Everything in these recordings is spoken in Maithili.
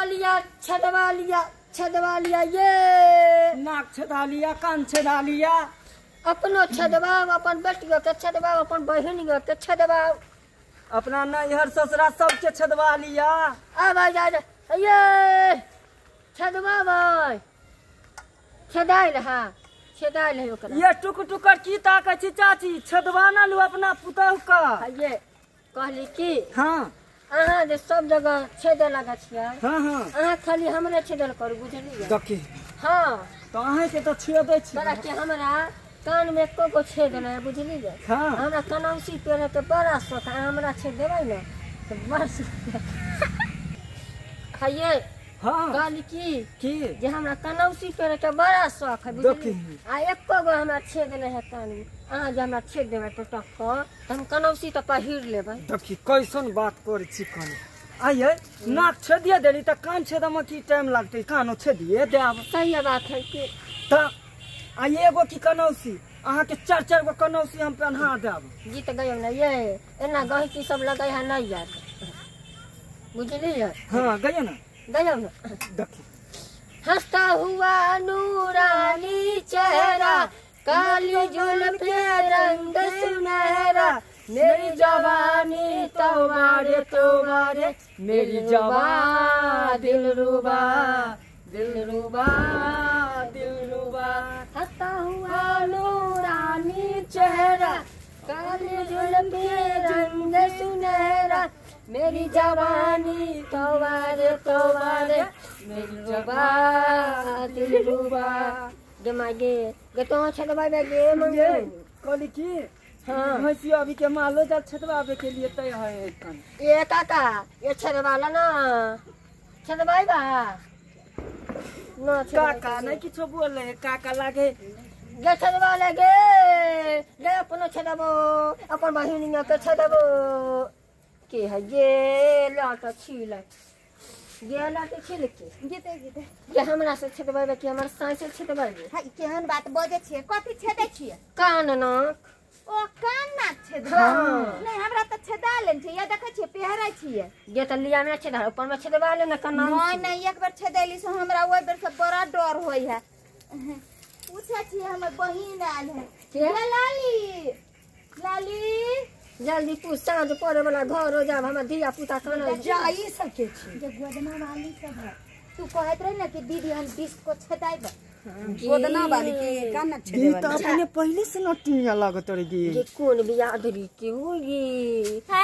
लिया छेदवा लिया छेदवा लिया ये नाक छेदा लिया कान छेदा लिया अपनो छेदवाओ अपन बेटियो के छेदवाओ अपन बहिनियो के छेदवाओ अपना नैहर ससुरा सबके छेदवा लिया। आब जा ये छेदवाबै छेदाइल हा छेदाइल है ओकरा। ये टुक टुकर की ताकै छी चाची छेदवा ना लू अपना पुतहु का। ये कहली की हाँ अहाँ जे सब जगह छेदे लगा छियै। हाँ हाँ अहाँ खाली हमरे छेदल करू बुझलियै। देखी हाँ तो अहाँ के तो छेदै छी तोरा के हमरा कान में एको गो छेद नहीं बुझलियै। हाँ हमरा कनौसी पेरे के बड़ा शौक है हमरा छेद देबै ने तो बस खाइए। हाँ कहली की जे हमरा कनौसी पेरे के बड़ा शौक है बुझलियै आ एको गो हमरा छेद नहीं है कान में। अहाँ जे हमरा छेद देबै तो टक तऽ हम कनौसी तऽ पहिर लेबै। देखी कैसन बात करै छी कने आइए नाक छेदिए देली तऽ कान छेदमे की टाइम लगतै कानो छेदिए देब। सही बात है कि तऽ आ एगो की कनौसी अहाँ के चार चार गो कनौसी हम पहना देब। जीत गयो ना ये एना गहकी सब लगै है नहीं यार बुझलियै। हाँ गयो ना गयो ना। देखी हंसता हुआ नूरानी चेहरा काली जुल्फे रंग सुनहरा मेरी जवानी तोबारे तोबारे मेरी जवान दिलरुबा दिलरुबा दिलरुबा। हंसता हुआ नूरानी चेहरा काली जुल्फे रंग सुनहरा मेरी जवानी तोबारे तोबारे मेरी जवान दिलरुबा। गे मागे गे तो छेदवा गे मंगे कहली की हाँ भैंसिया अभी के मालो जाल छेदवावे के लिए तय है कन। ए काका ये छेदवाला ना छेदवाई बा ना काका नहीं किछो बोले काका लागे गे छेदवा ले गे गे अपनो छेदबो अपन बहिनिया के छेदबो के है ये लाट छील गे लाट छील के जीते जीते जे हमरा से छेदवाबे कि हमर साँय से छेदवाबे। हां केहन बात बजै छियै कथी छेदै छियै कान नाक ओ कान नाक छेदबा नहीं हमरा त छेदा लेन छै या देखै छियै पेहरै छियै जे त लिया में छेदा ऊपर में छेदवा ले ना कान। नहीं नहीं एक बेर छेदैली से हमरा ओइ बेर से बड़ा डर होय है। पूछै छियै हमर बहिन आयल है के लाली लाली जल्दी पूछ साँझ पड़े वाला घर हो जाब हमर धिया पुता खाना जा ई सब के छी जे गोदना वाली सब है तू कहत रही ना कि दीदी हम 20 को छेदाइब गोदना वाली के कान नाक ई छेदे त अपने पहले से नटिया लागत रही ये कोन बियादरी के होगी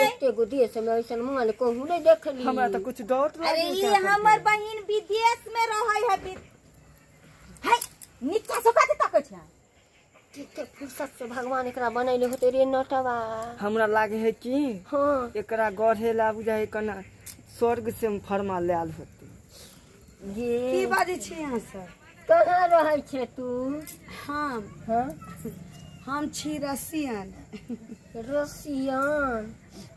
एते गो देश में ऐसन माल कहू नहीं देखली हमरा त कुछ डाउट अरे ई हमर बहिन विदेश में रहै है है नीचा से कथी तकै छै कते फुर्सत से भगवान एकरा बनैले होते रे नटवा। हमरा लागे है कि हाँ एकरा गढ़े ला बुझाय कना स्वर्ग से फरमा लायल होते। ये की बाजै छी अहाँ सब कहाँ रहै छे तू? हम हाँ हम छी रसियन। रसियन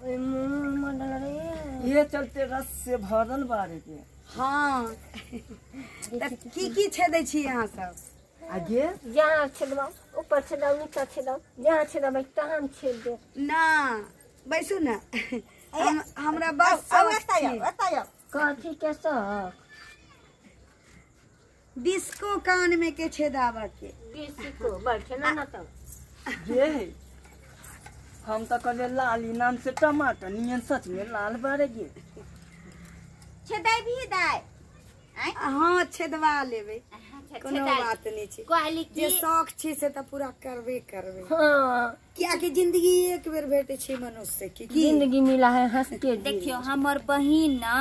ओए मुंह मंडल रे ये चलते रस से भरल बारे के। हाँ त की की छेदै छी अहाँ सब? आगे जहाँ छेदबाउ ऊपर छेदाउ नीचा छेदाउ जहाँ छेदबै तहाँ छेद दे ना बैसू ना हमरा बस कथी के शौक? डिस्को कान में के छेदावा के डिस्को बैठे ना ना तब ये हम तो कहले लाली नाम से टमाटर नियन सच में लाल बारे गे छेदाई भी दाई। हाँ छेदवा लेबै कोनो बात नहीं छै कहली जे शौक छै से त पूरा करबे करबे। हाँ कियाकि जिंदगी एक बेर भेटे छै मनुष्य के जिंदगी मिला है हंस के। देखियो हमर बहिन ना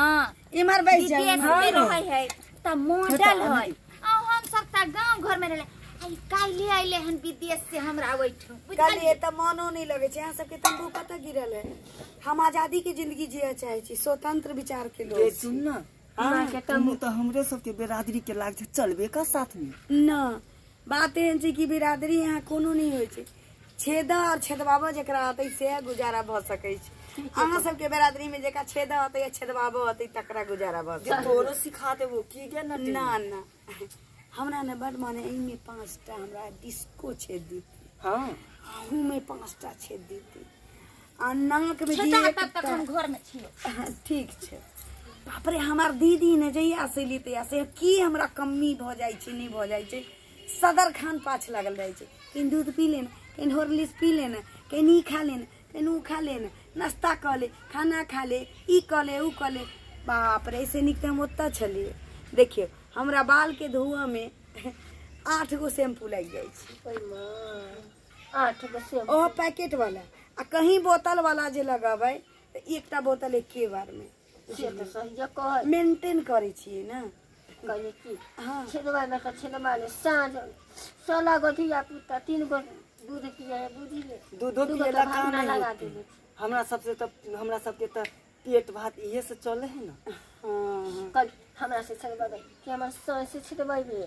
इमर बैठ जाओ विदेश में रहै है त मॉडल है आ हम सब त गांव घर में रहले आई काल्हि आइले हन विदेश से हमरा ओइठो बुझलिए त मनो नहीं लगे छै। अहाँ सबके तंबू कतऽ गिरल है? हम आजादी के जिंदगी जिया चाहे छी स्वतंत्र विचार के लोग। सुन ना तू तो हमरे सबके बिरादरी के लाग चलबे का साथ में ना बात एहन छै कि बिरादरी यहाँ कोनो नहीं होइ छै छेदा और छेदबाबो जकरा अतै से गुजारा भ सकै छै। अहाँ सबके बिरादरी में जेकरा छेदा अतै या छेदबाबो अतै तकरा गुजारा भ सकै। तोरो सिखा देबो की गे ना ना ना हमरा ने बड माने एहिमे 5टा हमरा डिस्को छेद दीती। हाँ अहू में 5टा छेद दीती आ नाक में छेदा तब तक हम घर में छियो। ठीक छै बाप रे हमार दीदी ने जहिया से ली तहिया से की हमरा कमी भऽ जाइ छै नहि भऽ जाइ छै, सदर खान पाछ लागल रहै छै। कहीं दूध पी लेना, कहीं हॉर्लिक्स पी लेना, कहीं ई खा लेना, कहीं ऊ खा लेना, नाश्ता कऽ ले, खाना खा ले, ई कऽ ले ऊ कऽ ले। बाप रे ऐसे नीक तऽ हम ओतऽ छलियै। देखियौ हमरा बालके धोअमे 8 गो शैम्पू लागि जाइ छै। 8 गो शैम्पू, ओहो पैकेट वाला, आ कहीं बोतल वाला जे लगेबै तऽ एकटा बोतल एके बारमे। से तऽ सहिए कहै मेंटेन करै छियै ने। कहलियै की छेदबामे तऽ छेदबा ले, साँझ 16 गो धिया पुता 3 गो दूध पिए, बुझलियै दूधो पिएला काम लगा नहीं। देबै। हमरा सबसे तऽ हमरा सबके तऽ पेट भात इहे से चले है ना। हाँ कल हमरा से छेदबेबै कि हमर साँझ से छेदबेबै?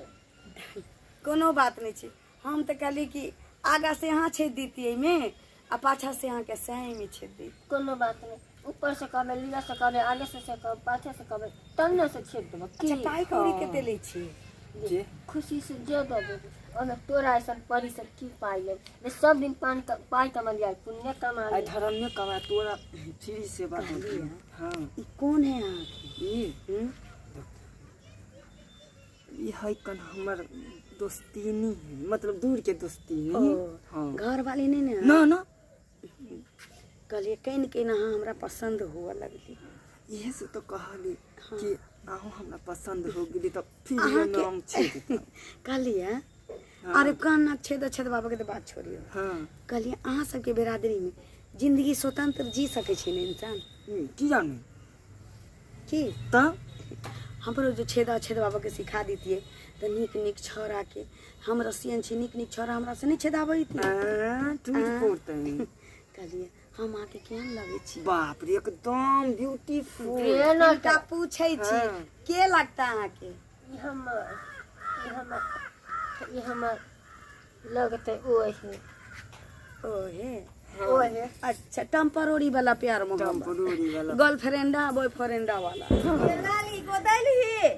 कोनो बात नहीं छै। हम तऽ कहली कि आगा से अहाँ छेद दितियै मे आ पाछा से अहाँके सही में छेद दी। कोनो बात नहीं, ऊपर से कहबै, लीला से कहबै, आगे से कहबै, पाछे से कहबै, तन्ने से छेद देबै। अच्छा पाइ कौड़ी कते लै छियै? जे खुशी से जे दऽ देबै, ओहिमे तोरा ऐसन परी से की पाइ लेब? जे सब दिन पान पाइ कमलियै, पुण्य कमा आई धर्म में कमा तोरा फ्री सेवा होती है। हाँ ई कौन है अहाँके? ई ई है कन हमर दोस्तीनी है, मतलब दूर के दोस्तीनी। हाँ घर वाली नहीं ने? ना ना। कहलियै कनि कनि अहाँ हमरा पसंद हुआ लगली, इहे से तो कहली कि अहूँ हमरा पसंद हो गेली तऽ फिर नाम छेद। कहलियै अरे कान छेद छेद बाबा के तऽ बात छोड़ियौ। हाँ कहलियै अहाँ सबके बिरादरी में जिंदगी स्वतंत्र जी सकै छै ने इंसान? की जानी की तऽ हमरो जो छेदा छेद बाबा के सिखा दितियै तऽ नीक नीक छौड़ा के, हम रसियन छी, नीक नीक छौड़ा हमरा से नहीं छेदाबैत। कहलियै हम अहाँके केहन लगै छी? बाप रे एकदम ब्यूटीफुल। हिनका पूछै छी के लगता अहाँके? ई हमर लगतै ओहे। ओहे ओहे। अच्छा टम्परोरी वाला प्यार मोहब्बत, गर्लफ्रेंडा बॉयफ्रेंडा वाला। लाली गोदलही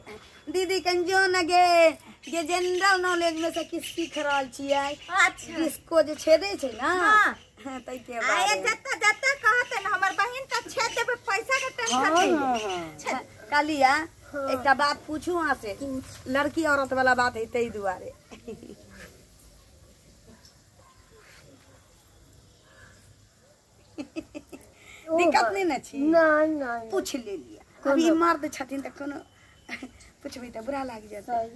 दीदी कंजो न गे गे जनरल नॉलेज में से किछ सीख रहल छियै। अच्छा जिसको जे छेदै छै ना। हाँ तै के आए जत्ता जत्ता कहत न हमर बहिन त छेद देबै, पैसा के टेंशन नहीं। कालिया एकटा बात पूछू अहाँ से, लड़की औरत वाला बात है तै दुआरे। दिक्कत नहीं ने छी? नहीं नहीं पूछ लेलियै। अभी मर्द छथिन तऽ कोनो पूछबै तऽ बुरा लागि जेतै।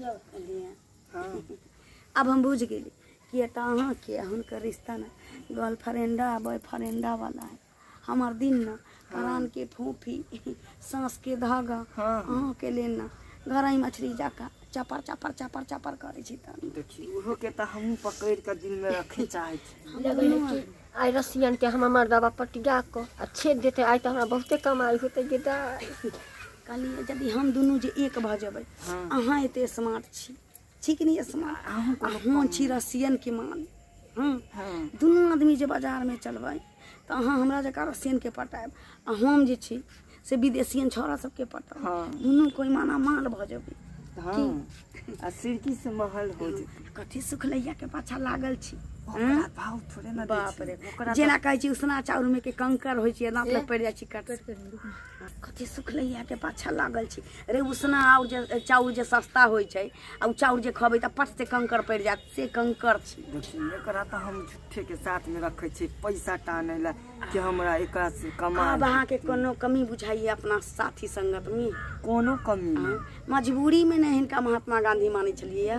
अब हम बुझ गेली कि तऽ अहाँके हुनकर रिश्ता ने गर्लफ्रेंडा बॉयफ्रेंडा वाला है। हमर दिन न प्राण के फोफी सांस के धागा अहाँके लेना गरई मछली जकाँ चपर चपर चपर चपर करै छी। तऽ देखी ओहो के तऽ हमहूँ पकड़ि कऽ दिल में रखे चाहै छी। लगै है कि आइ रसियन के हमर मर्दबा पटिया कऽ आ छेद देतै, आइ तऽ हमरा बहुते कमाइ होतै गे दाइ। कहलियै यदि हम दुनू जे एक भऽ जेबै, अहाँ एते स्मार्ट छी, छी कि नहि स्मार्ट? अहाँ छी रसियन के मान। दुनू आदमी जे बाजारमे चलबै तऽ अहाँ हमरा जकाँ रसियन के पटायब आ हम जे छी से विदेशियन छौड़ा सबके पटायब। दुनू कोइ माना माल भऽ जेबै। हाँ आ सिरकी से महल हो जेतै। कथी सुखलैया के पाछा लागल छी? ओकरा भाव थोड़े ना दै। बाप रे जेना कहै छी उसना चाउर में के कंकर होइ छै, दाँत लग पड़ि जाइ छै कट। कथी सुखलैया के पाछा लागल छी रे? उसना आउर जे चाउर जे सस्ता होइ छै आ उ चाउर जे खबै तऽ पट से कंकर पड़ि जायत, से कंकर छी। देखी एकरा तऽ हम झूठे के साथ में रखै छी पैसा टानै ला कि हमरा एकरा से कमा। आब अहाँके कोनो कमी बुझाइए अपना साथी संगत में? कोनो कमी नहीं। मजबूरी में ने हिनका महात्मा गांधी मानै छलियै।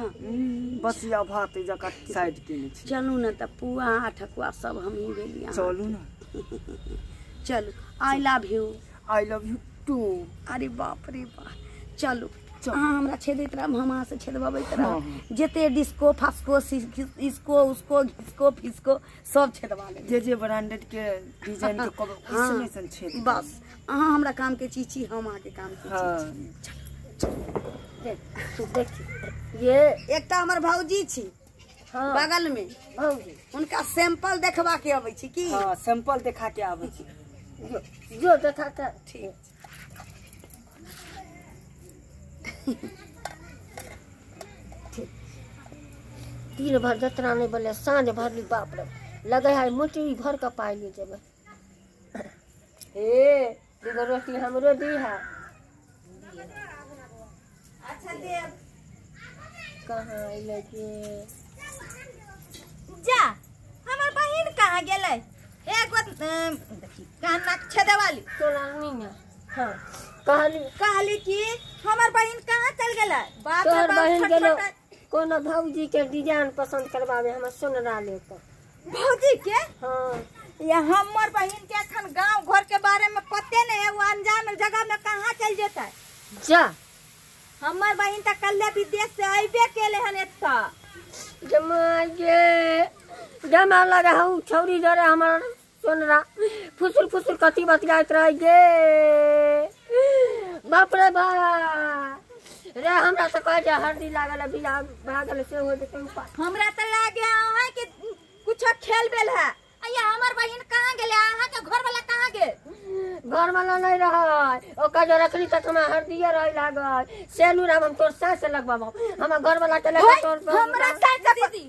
बसिया भात जकाँ साइड केने छी। चलू ने तऽ पुआ ठकुआ सब हमही भेलियै। चलू ने। चलू I love you. I love you too. अरे बाप रे बाप चलू अहाँ हमरा छेदैत रहब, हम अहाँ से छेदबैत रहब। जते डिस्को फास्को इसको उसको घिसको फिसको सब छेदबा लेब। जे जे ब्रांडेड के डिजाइन के कहबै ओइसन ओइसन छेद। बस अहाँ हमरा काम के चीज छी, हम अहाँके काम के चीज छी। चलू देखी ये एकटा हमर भौजी छी बगल में, उनका सैंपल देखबा के अबै छी की? हाँ सैंपल देखा के आबै छी। जो देखा के ठीक। दिन भर जतरा नहीं बोले, साँझ भरली बाप रे लगे है मोटरी भर के पाइ ले जेबै। हे दूगो रोटी हमरो दी है। देब। कहाँ अइलै के जा हमर बहिन कहाँ गेलै? एगो देखी कान नाक छेदे वाली सोनारनी ने। हाँ कहली कहली कि हमर बहिन कहाँ चल गेलै? बाप रे तोहर बाप, बहिन छोट गेलो छोट कोनो भौजी के डिजाइन पसंद करवावे हमर सोनरा लेकर। भौजी के? हाँ या हमर बहिन के अखन गांव घर के बारे में पते नहीं है, वो अनजान जगह में कहाँ चल जेतै? जा हमर बहिन त कल्ले विदेश से अइबे केले हन एतऽ। जमा गे जमा लगा हूँ छौरी जरे हमर सोनरा फुसुर फुसुर कथी बतियाइत रह गे। बाप रे बाप रे, हमरा तऽ कहै छै हरदी लागल है, बिया भागल से हो जेतै उपाय। हमरा त लागे अहाँ के कुछो खेल बेल है। अइया हमर बहिन कहाँ गेले? अहाँ के घर वाला कहाँ गेल? घर वाला नहीं रहै, ओकर जो रखली तक हमरा हरदिये रहे लागल। सेनूर आब हम तोर सास से लगवाबो, हमर घर वाला के लेके तोर पर हमरा सास से दीदी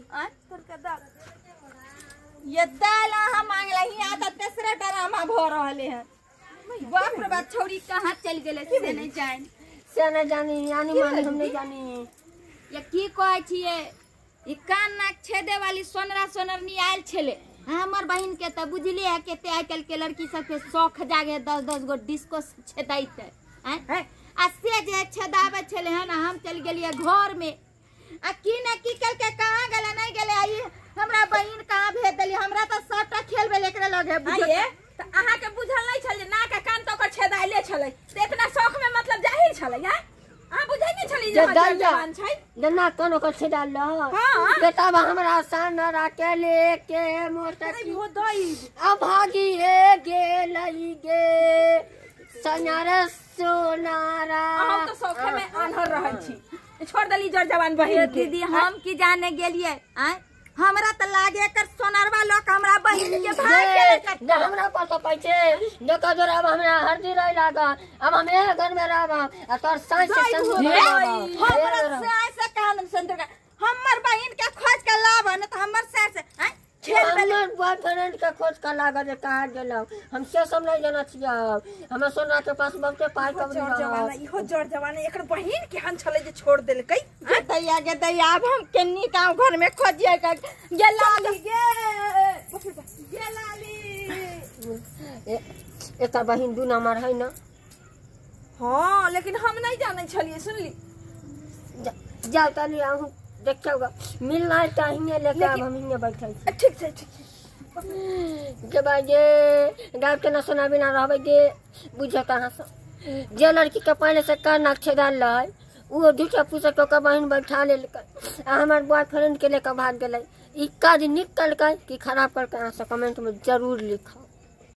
तोर के दाल ये दाल अहाँ मांगला ही आ त तेसरा ड्रामा भ रहले है। बाप रे बाप, छौरी कहाँ चल गेले से नहीं जान। से नहीं जानी, यानी मानी हम नहीं जानी। ये की कहै छियै? ई कान नाक छेदे वाली सोनरा सोनरनी आयल छले हमर बहिन के। त बुझलिए है केते आइ काल्हि के लड़की सबके शौख जागे 10-10 गो डिस्को छेदैते आँय। आ से जे छेदाबै छले हन, हम चल गेलियै घर में आ की न की कलके कहाँ गेले नहीं गेले। आई हमरा बहिन कहाँ भेज देली? हमरा त सबटा खेल बेल एकरे लगे बुझियौ। आइए त अहाँ के बुझल नहीं छल जे नाक आ कान त ओकर छेदाइले छलै, त इतना शौख में मतलब जाहिर छलै। हां अहाँ बुझै नहीं छली जे जे हमर दैया। जवान छै? जेना कान ओकर छेदाल हाँ। बेटा बा हमरा सोनरा के लेके मोटर अरे हो दई अब भागी हे गेलई गे सोनारा सोनारा। हम तो शौखे में आन्हर रहै छी, छोड़ देली जर जवान बहिन के। दीदी हम की जाने गेलियै आँय? हमरा त लागे एकर सोनरवा लोक हमरा बहिन के भाग गेलै। जे हमरा पास तो पैसे देखो जोरा अब हमरा हरदी रहे लागल, अब हम एक घर में रहब आ तोर सास से संग हमरा सास से कहन संतोर हमर बहिन के खोज के लाब न त हमर सास से आँय खेल बेल हमर बॉयफ्रेंड के खोज के लागल जे कहाँ गेलौ। हम से सब नहीं जाना छियै, हमर सोना के पास बहुते पाइ इहो कौड़ी जर रहल। जवाना, इहो जर जवाना एकर बहिन केहन छलै जे छोड़ देलकै? गे दैया गे दैया, आब हम केन्नी गाँव घर में खोजिए के गे लाली गे गे लाली। एकर बहिन 2 नंबर है ना। हाँ लेकिन हम नहीं जानै छलियै, सुनली। जाओ तनी अहूँ देखियौ ग, मिलना है त हियाँ लेके आब हम हियाँ बैठल छी। ठीक छै ठीक छै। जे भाई गे गायब के ना सोना बिना रहबै गे। बुझो कहाँ से जे लड़की के पहले से कान नाक छेदाल रहै वो झूठा फूसा के ओकर बहिन बैठा लेलकै आ हमर बॉयफ्रेंड के लेके भाग गेलै। ई काज नीक कलकै कि खराब कलकै अहाँ सब कमेंट में जरूर लिखब।